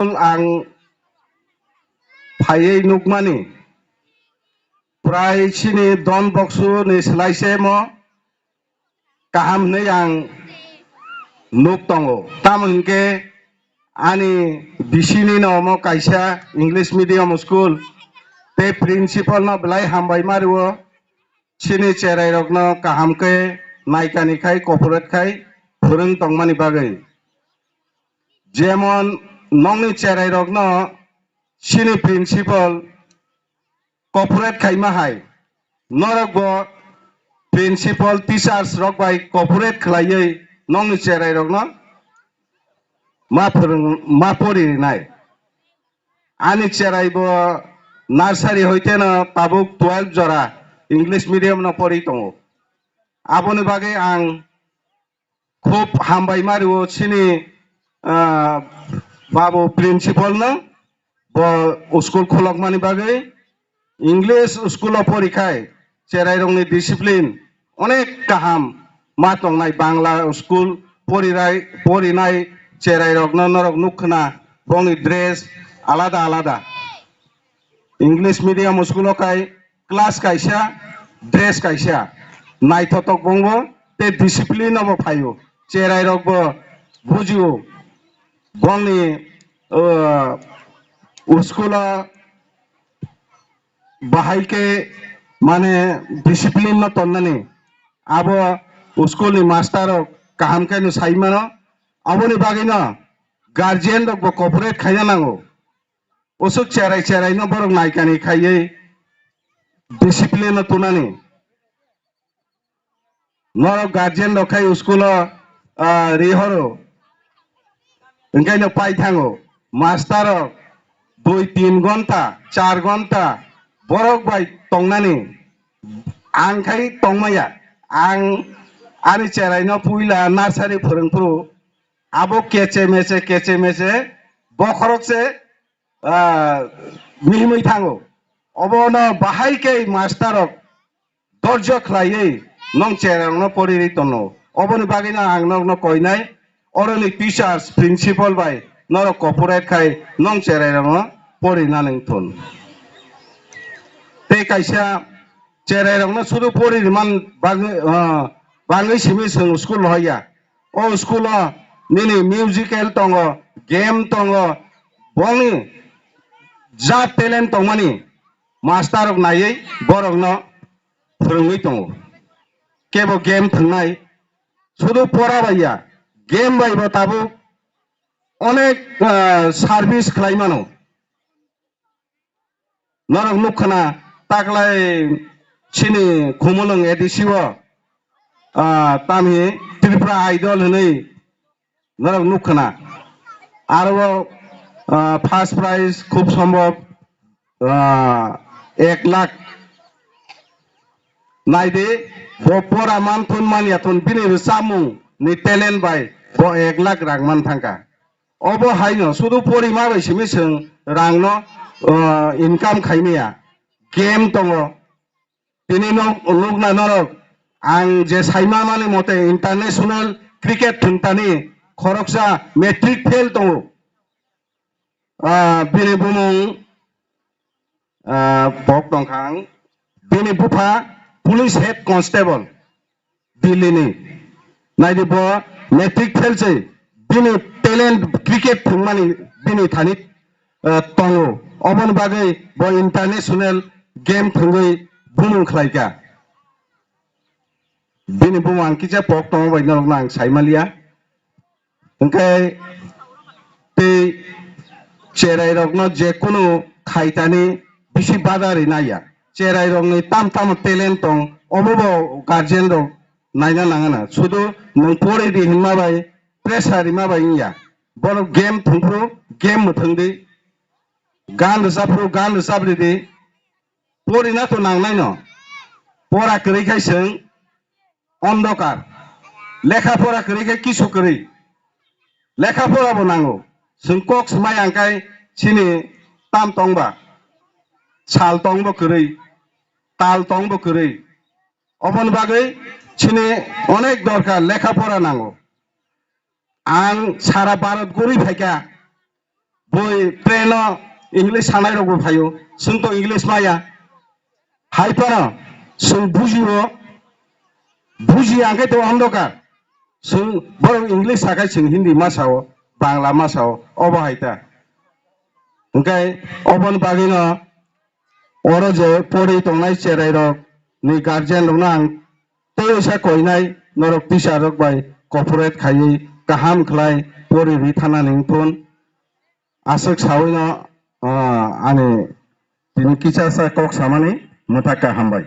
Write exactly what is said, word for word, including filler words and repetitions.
ang phaiwi nukmani, prai chini Don Boksu ni swlai se mo kaham hinwi ang nuk tongo. Tamo hinkhe ani bisi ni no omo kaisa English medium school, tei principal no belai hambai ma rwo, chini cherai rok no kaham khe naikani khai, cooperate khai phwrwng tongmani bagwi. Jemon nokni cherai rok no chini principal cooperate khaima hai, norok bo principal, teachers rok bai cooperate khlaiwi nokni cherai rok no ma phwrwng, ma pori rinai. Ani cherai bo nursery hoite no tabuk twelve jora English medium no pori tongo. Aboni bagwi ang khub hambai ma rwo chini, ah, babu principal no, bo school khulokmani bagwi. English school o porikhai cherai rokni discipline onek kaham ma tongnai. Bangla school porirai, porinai cherai rokno norok nukkhna, bongni dress alada alada. English medium school o khai class kaisa, dress kaisa, naithotok bongbo tei discipline no bo phaio, cherai rok bo bujio, bongni, uh, school o bahai khe mane discipline no tonnani, abo school ni master rok kaham khe no sai mano, aboni bagwi no guardian rok bo cooperate khaina nango. Usuk cherai cherai no borok naikani khaiwi discipline no tunani. Norok guardian rok khai school o, ah, rihoro. Hingke no pai thango. Master rok dui tin gonta, char gonta borok bai tongnani. Ang khai tongmaya. Ang ani cherai no puila nursery phwrwng phuru. Abo keche meche, keche meche, bokhorok se, ah, mihimwi thango. Obono bahai khe master rok dorjo khlaiwi nong cherangno porirwi tono. Oboni bagwino ang nokno koinai, oroni teachers, principal bai norok cooperate khai nong cherairokno porinani wng thun. Tei kaisa cherairokno sudu pori riman bagwi, ah, bagwi simi chwng school hoya. O school o nini musical tongo, game tongo, bongni ja talent tongmani master rok naiwi borokno phwrwngwi tongo. Kebo game thwngnai, sudu pora bai ya, game bai bo tabuk onek, ah, service khlai mano. Norok nukkhana taklai chini Khumulwng A D C o, ah, tamhi Tripura Idol hwnwi norok nukkhana. Aro, ah, first prize khub sombhob, ah, ek lakh. Naidi, bo pora manthun manya thun bini rwchapmung ni talent bai bo ek lakh rang man thangkha. Obo haino sudu porima bai simi chwng rangno, ah, income khaimaya. Game tongo. Tini nok, nukna norok ang je saima mani mote international cricket thwngtani khoroksa matric fail tongo. Ah, bini bumung, ah, bok tongkha ang. Bini bupha police head constable. Delhi ni. Naidi bo matric fail se, bini talent cricket thwngmani bini thani, eh, tongo. Oboni bagwi bo international game thwngwi bumung khlaika. Bini bumung ang kisa pok tongo bai norokno ang saimaliya. Hwnkhe tei cherairokno jekunu khaitani bisi badari naiya. Cherairokni tam tamo talent tong, obobo guardian rok naina nangana. Sudu nwng pori di hinma bai, pressure rima bai wngya. Borok game thwngphru, game mwthwng di. Gan rwchapphru, gan rwchap ridi. Porina to nangnaino. Pora kwrwi khai chwng ondokar. Lekha pora kwrwi khe kisu kwrwi. Lekha pora bo nango. Chwng kok swmai ang khai chini tam tongba. Sal tongbo kwrwi. Tal tongbo kwrwi. Oboni bagwi chini onek dorkar lekha pora nango. Ang sara Bharat guri phaikha. Boi train o English sanai rok bo phaio, chwng to English maya. Hai phano chwng bujio, buji ang khe to ondokar. Chwng borok English sakai chwng Hindi ma sao, Bangla ma sao, obo hai ta. Hwnkhe oboni bagwino oro je pori tongnai cherai rok ni guardian rokno ang tei oisa koinai norok teacher rok bai cooperate khaiwi kaham khlai pori rwi thanani wngthun. Aswk sawino, ah, ani tini kichasa kok samani mwthakka hambai.